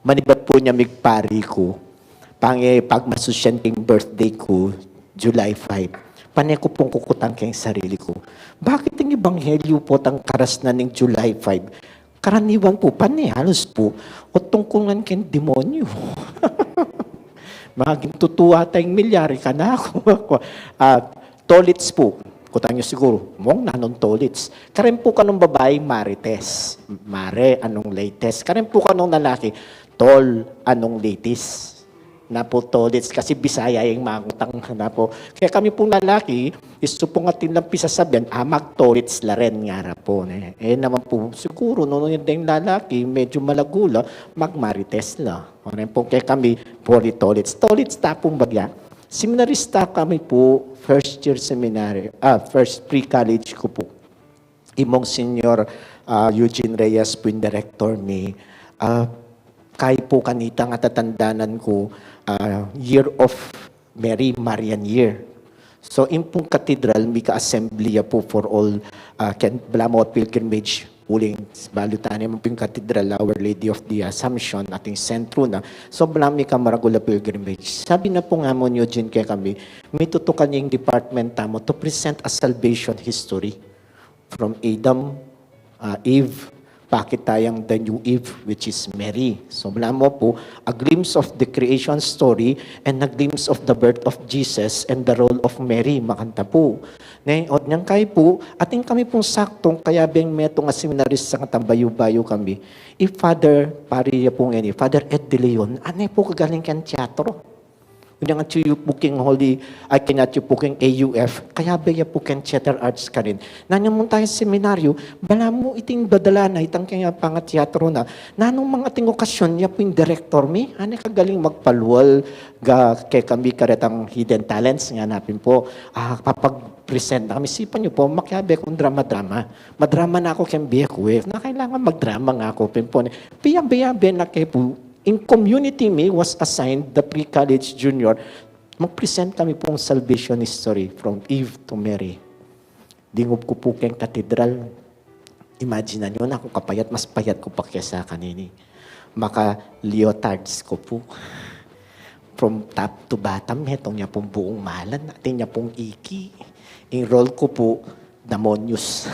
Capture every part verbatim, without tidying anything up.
Manibat pu nya migpari ku, pange pagmasusyan king birthday ku, July five. Pane ku pung kukutang king sarili ku, bakit ing ebanghelyo potang karas na ning July five? Karaniwan pu, pane, halos pu, o tungkul ngan king demonyo. Maging tutu ata ing milyari kanaku. At tolits pu, kutang yu siguru, mong nanung tolits. Karen pu kanung babai, marites. Mare, anong latest? Karen pu kanung lalaki, tol, anong latest? Na pu tolits, kasi Bisaya ing mangutang na pu. Kaya kami pung lalaki, isu pung atin lang pisasabyan, ah, magtolits la rin, ngara pu, ne. Eh, naman pu, siguru, nung ing lalaki, medyo malagu la, magmarites la. O, rin pu, kaya kami, poli tolits. Tolits ta pung bagya. Seminarista kami pu, first year seminary, ah, first pre-college ku pu. I Monsignor, ah, Eugene Reyes pu ing director mi. Ah, kayi pu kanita ing atatandanan ku, ah, Year of Mary, Marian Year. So, ing pung katedral, mika-assembly ya pu for all, ah, ken, balamu pilgrimage, uling balu tane mu pu ing katedral, Our Lady of the Assumption, atin sentru na. So, balamu mika-maragul a pilgrimage. Sabi na pu ngan Mon Eugene kekami, mitutukan ya ing department tamu to present a salvation history. From Adam, ah, Eve, pakit taya ing the new Eve, which is Mary. So, balamu pu, a glimpse of the creation story and a glimpse of the birth of Jesus and the role of Mary, makanta pu. Ne, o, nyang kayi pu, atin kami pung saktong, kayabe ing metung a seminarista, ngan bayu-bayu kami. I Father, pari ya pu ngeni, Father Ed De Leon, ane pu kagaling keng teatro. Unyang atyu pu king Holy, ay, keng atyu pu king A U F, kayabe ya pu keng theater arts karin. Nanu mu ing seminaryo, balamu iting dadala na, itang keng pangateatro na. Nanung mang ating okasyon, ya pu ing director mi, ane kagaling magpalual, ga, kekami karetang hidden talents, ngana pin pu, ah, papag-present na kami, sipan yu pu, makiyabe kung drama-drama. Madrama na ku keng bie ku, e. Na kailangan magdrama, ngaku pin pu, ne. Piyabe-yabe na ke pu, ing community mi was assigned the pre-college junior. Mag-present kami pung salvation history from Eve to Mary. Dingup ku pu keng katedral. Imagine yu na, aku kapayat, mas payat ku pa kesa kanini. Maka-leotards ku pu. From top to bottom, metung ya pung buung malan, atin ya pung iki. Ing role ku pu, demonyos.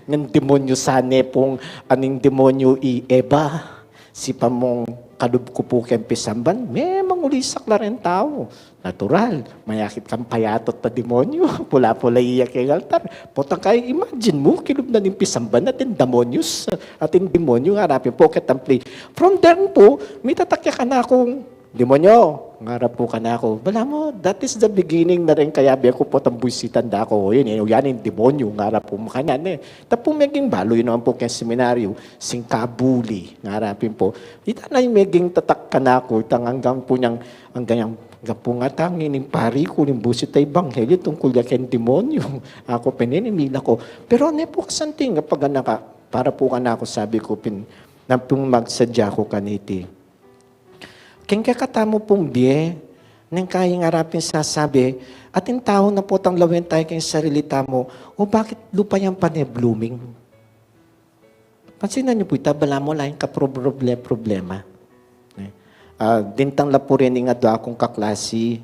Ngan demonyosan ne pung aning demonyo i Eva. Sipan mung kalub ku pu keng pisamban, memang ulisak la reng tau. Natural, mayakit kang payatot a demonyo. Pula-pula iya keng altar. Potang kayi, imagine mu, kilub na ning pisamban atin demonyos. Atin demonyo, ngara pin pu ketang play. From there pu, mitatak ya kanakung, "Demonyo," ngara pu kanaku. Balamu, that is the beginning na rin, kayabe ku potang buisitan da ku. "O, yan, yan, yan ing demonyo," ngara pu makanyan, e. Ta pu meging balu yu naman pu keng seminaryo, singkabuli, ngara pin pu. Ita na ing meging tatak kanaku, itang anggang pu nyang, anggang yang, anggang pu nga tang ining pari ku, ning busit a ebanghelyo tungkul ya keng demonyo. Aku pin, e, mila ku. Pero ne pu kasanting, kapag anak ka, para pu kanaku, sabi ku pin, nanu pung magsadya ku kaniti. Keng kekatamu pung bie, neng kayi ngara pin sasabi, atin tau na potang lawen tamu keng sarili tamu, "O, bakit lupa yang pane blooming?" Pansinan yu pu ita, balamu ala yang kaproble-, problema. Ne? Ah, dintang la pu reni ing adwa kung kaklasi,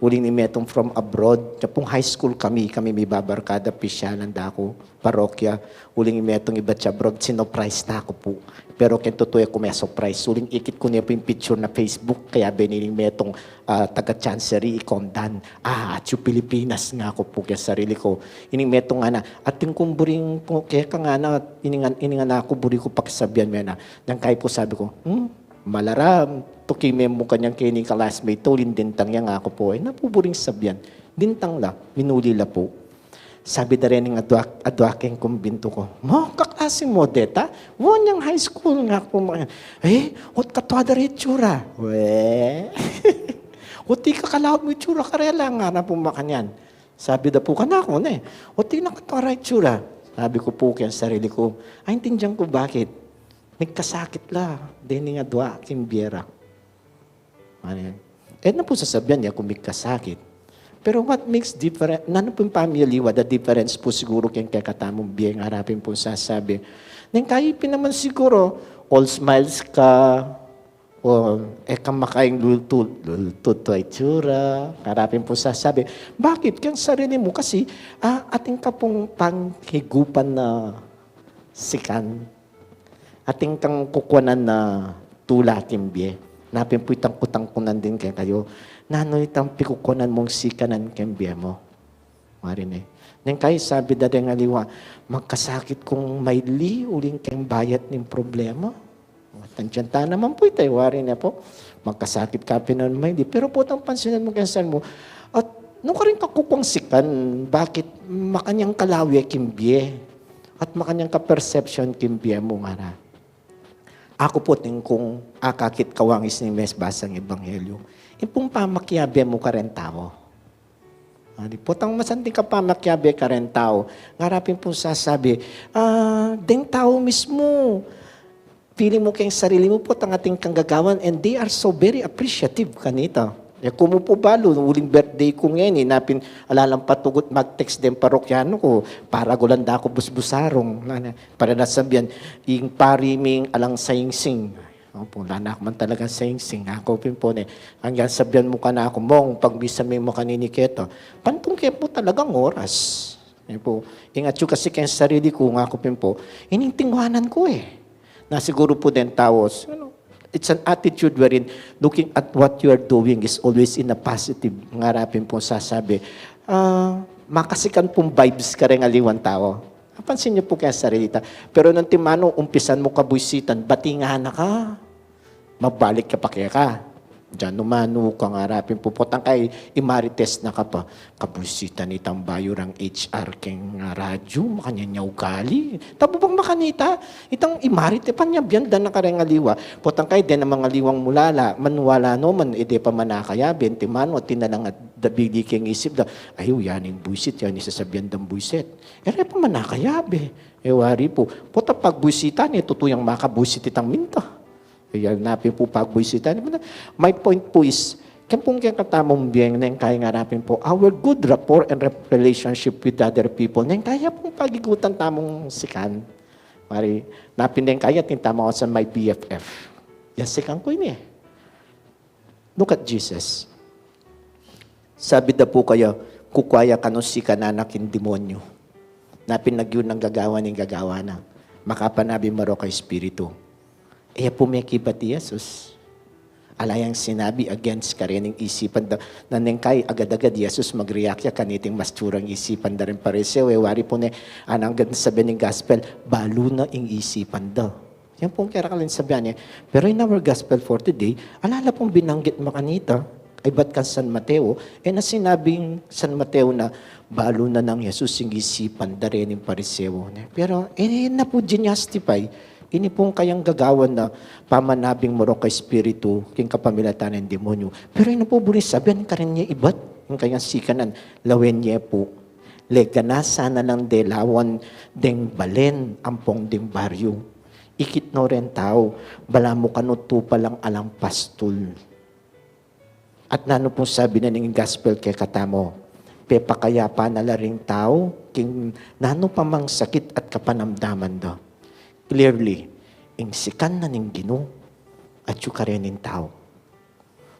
uling ing metung from abroad, ya pung high school kami, kami mibabarkada, pisyalan da ku, parokya, uling ing metung ibat ya abroad, sinurprise na ku pu. Pero keng tutu e ku mesurprise, uling ikit ku ne pu ing picture na Facebook, kayabe ne ning metung, ah, taga-chancery, i Kondan. "Ah, atyu Pilipinas," ngaku pu keng sarili ku. Ining metung ngana, "Atin kung buring pu keka," ngana, "ining, ining anak ku, buri ku pakisabian me na." Nang kayi pu sabi ku, "Hmm, malaram, tuki me mu kanyan keni ka-classmate, uling dintang ya," ngaku pu. E na pu buring sabian. Dintang la, minuli la pu. Sabi da reni ning adwa, adwa keng kumbintu ku, "Mo, kaklasi mu deta? Won yang high school," ngaku pu makanyan. "E, ot katua da reng itsura?" "We." "Ot ika, kalaud mu itsura karela," ngana pu makanyan. Sabi da pu kanaku, ne, "Ot ina katua reng itsura?" Sabi ku pu keng sarili ku, "Aintindian ku bakit. Migkasakit la dening adwa king bie ra." Ayan. E na pu sasabian ya kung migkasakit. Pero what makes different, nanu pung pamialiwa, the difference pu siguru keng kekatamung bie, ngara pin pu sasabi, Neng kayi pin naman siguro, all smiles ka, o e ka makaing lultud, lultud to itsura, ngarapin pung sasabi, bakit? Keng sarili mu kasi, ah, atin ka pung panghigupan na sikan. Atin kang kukuanan na tula king bie. Napin pu itang kutang ku nandin kekayu. Nanu itang pikukuanan mung sikanan king bie mu? Wari ne. Neng kayi sabi da deng aliwa, magkasakit kung maili uling keng bayat ning problema. Tantian ta naman pu ita, wari ne pu. Magkasakit ka pin nang maili. Pero potang pansinan mu keng sarili mu. At nung karin ka kukuang sikan, bakit makanyan ka lawe king bie? At makanyan ka perception king bie mu ngara. Aku pu atin kung akakit kawangis ning mes basang ebanghelyo. Ing pung pamakiabe mu karen tau. Ani, potang masanting ka pamakiabe karen tau. Ngarapin pung sasabi, ah, deng tau mismu, feeling mu keng sarili mu potang atin kang gagawan, and they are so very appreciative kanita. E ku mu pu balu, uling birthday ku ngeni, napin ala lang patugut mag-text deng parokyano ku, paragulan da ku busbusarung. Nana, para na sabian, ing pari ming alang sangsing. Opu, ala na ku man talagang sangsing. Aku pin pu ne, anggang sabian mu kanaku, Mong, pagmisa me makanini keta. Pantung ke pu talagang oras. Yan pu. Ing atyu kasi keng sarili ku, ngaku pin pu, ining tingwanan ku e. Na siguru pu deng tau, you know, it's an attitude wherein looking at what you are doing is always in a positive, ngarapin pung sasabi, ah, makasikan pung vibes kareng aliwang tau. Apansin yu pu keng sarili ta. Pero nung timanu, umpisan mu kabuisitan, batingan na ka. Mabalik ka pa keka. Diyan, numanu ka, ngarapin pu, potang kayi imarites na ka pa. Kabuisitan itang bayu rang H R keng, ah, radyu, makanyan ya ugali. Tabu bang makanita, itang imarites, panyabian da na kareng aliwa. Potang kayi, deng aliwang mulala, maniwala no man, e de pa manakayabe, timanu, atin na lang at dabili keng isip da. Ay, yan ing buisit, yan ing sasabian dang buisit. E re pa manakayabe. E wari pu, potang pagbuisitan, e tutu yang makabuisit itang minta. Yan na pin pu pagbuisitan. My point pu is, keng pung kekatamung bie, neng kayi ngarapin pu, our good rapport and rep-, relationship with other people. Neng kayi pung pagigutan tamung sikan. Mari, napin neng kayi atin tamung sa my B F F. Yan sikan ku ini e. Look at Jesus. Sabi da pu kaya, kukua ya kanu sikanan na king demonyu. Napin nagyu nang gagawan ing gagawan na. Makapanabing marok a espiritu. E ya pu mekibat i Jesus. Ala yang sinabi against karening isipan da. Neng kayi agad-agad i Jesus mag-react ya kaniting mas tsurang isipan da ring Pariseo. E wari pu ne, anang ganda sabian ning gospel, balu na ing isipan da. Yan pung kekaralan sabian ne. Pero in our gospel for today, ala la pung binanggit makanita, ibat kang San Mateo, e na sinabing San Mateo na balu na nang Jesus ing isipan da rening Pariseo, ne? Pero e na pu jinustify ini pung kayang gagawan na pamanabing marok a espiritu king kapamilatan ning demonyu. Pero e na pu buri sabian karin ye ibat ing kayang sikanan, lawen ye pu. Leganasan na lang de lawan deng balen ampong deng baryu. Ikit no reng tau, balamu kanu tupa lang alang pastul. At nanu pung sabi na ning gospel kekatamu, pepakayapa na la ring tau king nanu pa mang sakit at kapanamdaman da. Clearly, ing sikan na ning Ginu atyu karening tau.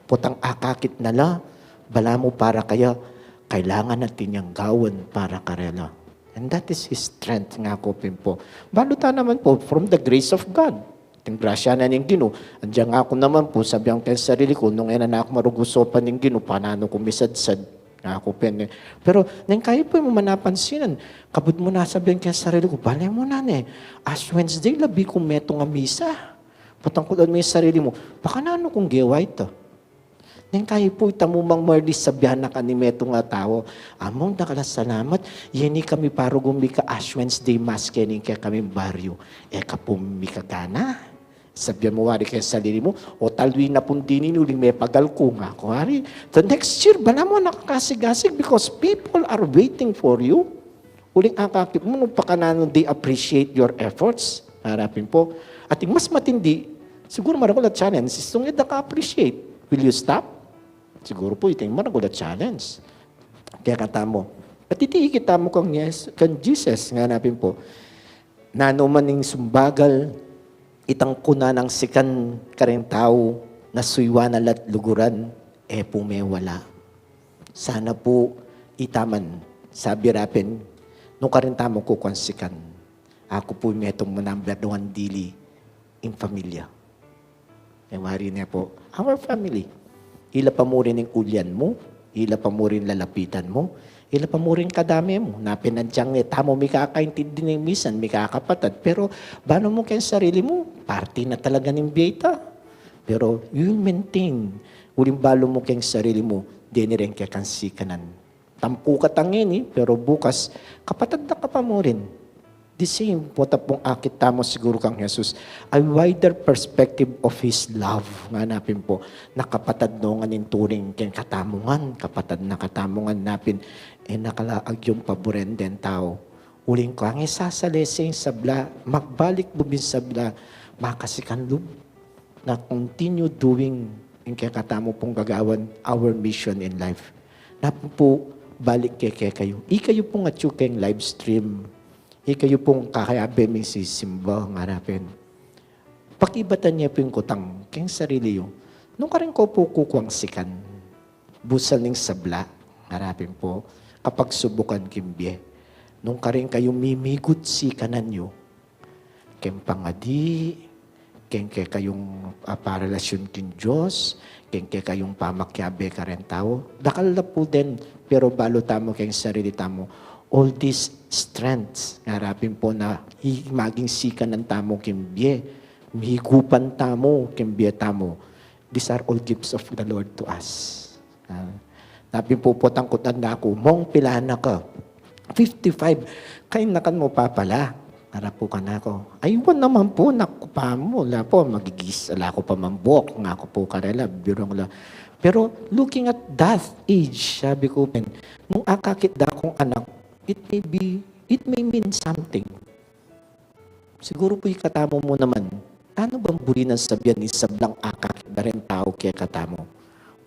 Potang akakit na la, balamu para kaya, kailangan na atin yang gawan para karela. And that is His strength, ngaku pin pu. Balu ta naman pu, from the grace of God. Ating grasya na ning Ginu. Andiyan ngaku naman pu, sabian ku keng sarili ku, nung e na naku marugusopan ning Ginu, pakananu ku misadsad? Ngaku pin e. Pero neng kayi pu e mu manapansinan, kabud mu na sabian keng sarili ku, bale mu na ne, Ash Wednesday, labi kung metung a misa. Potang kulan mu ing sarili mu, pakananu kung gewa ita? Neng kayi pu ita mu mang merly sabian na kani metung a tau, Among, dakal a salamat, yeni kami parugung mika Ash Wednesday Mass keni king kekaming baryu. E ka pu mikagana. Sabian mu wari keng sarili mu, o, talwi na pung dini ini uling mepagal ku, ngaku wari. The next year, balamu nakakasigasig because people are waiting for you. Uling akakit mu nung pakananu they appreciate your efforts. Harapin pu. At ing mas matindi, siguru maragul a challenge, is nung e da ka-appreciate, will you stop? Siguru pu, ita ing maragul a challenge. Kaya katamu. At iti ikit tamu kang, yes, kang Jesus, nganapin pu. Nanu man ing sumbagal, itang kuna nang sikan karing tau na suyuan na la't luguran, e pu mewala. Sana pu itaman, sabi ra pin, nung karin tamu kukuang sikan, aku pu metung mu number one dili ing familia. E wari ne pu, our family. Ila pa mu rin ing ulian mu, ila pa mu rin lalapitan mu, ila pa mu rin kadame mu. Na pin agyang e tamu mikakaintindi ning misan, mikakapatad. Pero balu mu keng sarili mu, parti na talaga ning bie ta. Pero you will maintain, uling balu mu keng sarili mu, deni reng kekang sikanan. Tampukat ngeni, pero bukas, kapatad na ka pa mu rin. The same, pota pung akit tamu siguru kang Jesus, a wider perspective of His love. Ngana pin pu, na kapatad no ngan ing turing keng katamu ngan, kapatad na katamu ngan na pin, e na kalaag yung paburen deng tau. Uling kange sasalese ing sabla, magbalik lub ing sabla, makasikan lub na continue doing ing kekatamu pung gagawan, our mission in life. Na pu, balik ke kekayu. Ikayu pung atyu keng live stream. Ikayu pung kakayabe ming sisimba, ngara pin. Pakibatan ye pu ing kutang keng sarili yu. Nung karin ko pu kukuang sikan, busal ning sabla, ngara pin pu, kapagsubukan king bie. Nung karin kayu mimigut sikanan yu, keng pangadi, keng kekayung, ah, parelasyun king Dios, keng kekayung pamakiabe kareng tau. Dakal la pu den, pero balu tamu keng sarili tamu. All these strengths, ngara pin pu na i-, maging sikanan tamu king bie, mihigupan tamu king bie tamu. These are all gifts of the Lord to us. Ah, na pin pu, potang kutang da ku, "Mong, pilan na ka?" "Fifty-five." "Kaynakan mu pa pala." Ngara pu kanaku, "Ay, wa naman pu, naku pa mu, ala pu, magigis, ala ku pa mang buok," ngaku pu karela, birung la. Pero looking at that age, sabi ku pin, nung akakit da kung anak, it may be, it may mean something. Siguru pu ikatamu mu naman, nanu bang buri nang sabian ning sablang akakit da reng tau kekatamu?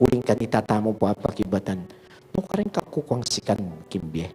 Uling kanita tamu pu apakibatan, nung karin ka kukuang sikan king bie.